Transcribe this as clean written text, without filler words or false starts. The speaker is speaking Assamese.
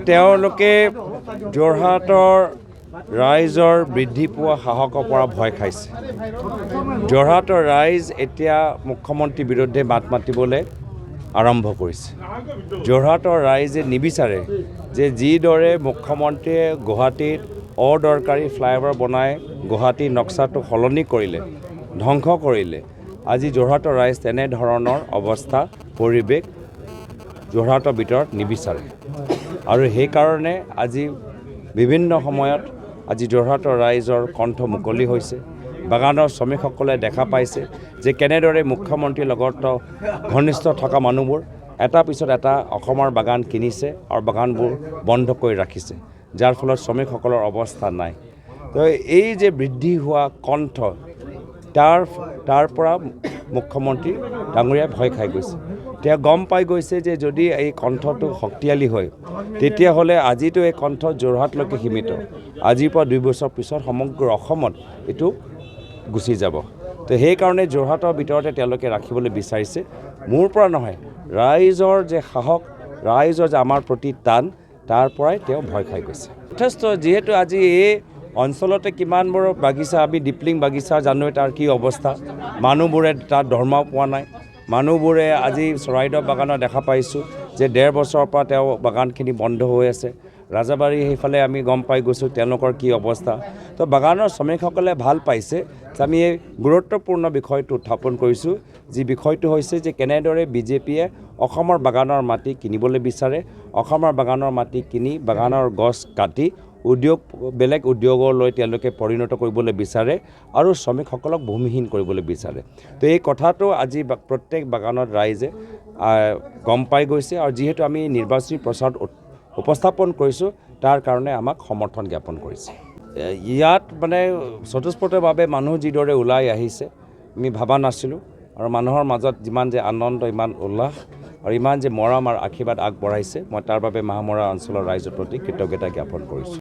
তেওঁলোকে যোৰহাটৰ ৰাইজৰ বৃদ্ধি পোৱা সাহসৰ পৰা ভয় খাইছে। যোৰহাটৰ ৰাইজ এতিয়া মুখ্যমন্ত্ৰীৰ বিৰুদ্ধে মাত মাতিবলৈ আৰম্ভ কৰিছে। যোৰহাটৰ ৰাইজে নিবিচাৰে যে যিদৰে মুখ্যমন্ত্ৰীয়ে গুৱাহাটীত অদৰকাৰী ফ্লাইঅভাৰ বনাই গুৱাহাটীৰ নক্সাটো সলনি কৰিলে, ধ্বংস কৰিলে, আজি যোৰহাটৰ ৰাইজ তেনেধৰণৰ অৱস্থা পৰিৱেশ যোৰহাটৰ ভিতৰত নিবিচাৰে। আৰু সেইকাৰণে আজি বিভিন্ন সময়ত আজি যোৰহাটৰ ৰাইজৰ কণ্ঠ মুকলি হৈছে। বাগানৰ শ্ৰমিকসকলে দেখা পাইছে যে কেনেদৰে মুখ্যমন্ত্ৰীৰ লগত ঘনিষ্ঠ থকা মানুহবোৰ এটা পিছত এটা অসমৰ বাগান কিনিছে আৰু বাগানবোৰ বন্ধ কৰি ৰাখিছে, যাৰ ফলত শ্ৰমিকসকলৰ অৱস্থা নাই। তো এই যে বৃদ্ধি হোৱা কণ্ঠ, তাৰ পৰা মুখ্যমন্ত্ৰী ডাঙৰীয়াই ভয় খাই গৈছে। তেওঁ গম পাই গৈছে যে যদি এই কণ্ঠটো শক্তিশালী হয়, তেতিয়াহ'লে আজিতো এই কণ্ঠ যোৰহাটলৈকে সীমিত, আজিৰ পৰা 2 বছৰ পিছত সমগ্ৰ অসমত এইটো গুচি যাব। তো সেইকাৰণে যোৰহাটৰ ভিতৰতে তেওঁলোকে ৰাখিবলৈ বিচাৰিছে। মোৰ পৰা নহয়, ৰাইজৰ যে সাহস, ৰাইজৰ যে আমাৰ প্ৰতি টান, তাৰ পৰাই তেওঁ ভয় খাই গৈছে যথেষ্ট। যিহেতু আজি এই অঞ্চলতে কিমানবোৰ বাগিচা, আমি ডিপলিং বাগিচা জানোৱে তাৰ কি অৱস্থা, মানুহবোৰে তাত দৰমহাও পোৱা নাই। মানুহবোৰে আজি চৰাইদেউ বাগানত দেখা পাইছোঁ যে 1.5 বছৰৰ পৰা তেওঁ বাগানখিনি বন্ধ হৈ আছে। ৰাজাবাৰী সেইফালে আমি গম পাই গৈছোঁ তেওঁলোকৰ কি অৱস্থা। তো বাগানৰ শ্ৰমিকসকলে ভাল পাইছে যে আমি এই গুৰুত্বপূৰ্ণ বিষয়টো উত্থাপন কৰিছোঁ, যি বিষয়টো হৈছে যে কেনেদৰে বিজেপিয়ে অসমৰ বাগানৰ মাটি কিনিবলৈ বিচাৰে, অসমৰ বাগানৰ মাটি কিনি বাগানৰ গছ কাটি উদ্যোগ, বেলেগ উদ্যোগলৈ তেওঁলোকে পৰিণত কৰিবলৈ বিচাৰে আৰু শ্ৰমিকসকলক ভূমিহীন কৰিবলৈ বিচাৰে। তো এই কথাটো আজি প্ৰত্যেক বাগানত ৰাইজে গম পাই গৈছে। আৰু যিহেতু আমি নিৰ্বাচনী প্ৰচাৰত উপস্থাপন কৰিছোঁ, তাৰ কাৰণে আমাক সমৰ্থন জ্ঞাপন কৰিছে। ইয়াত মানে স্বতঃস্ফূৰ্তভাৱে মানুহ যিদৰে ওলাই আহিছে আমি ভবা নাছিলোঁ। আৰু মানুহৰ মাজত যিমান যে আনন্দ, ইমান উল্লাস আৰু ইমান যে মৰম আৰু আশীৰ্বাদ আগবঢ়াইছে, মই তাৰ বাবে মাহমৰা অঞ্চলৰ ৰাইজৰ প্ৰতি কৃতজ্ঞতা জ্ঞাপন কৰিছোঁ।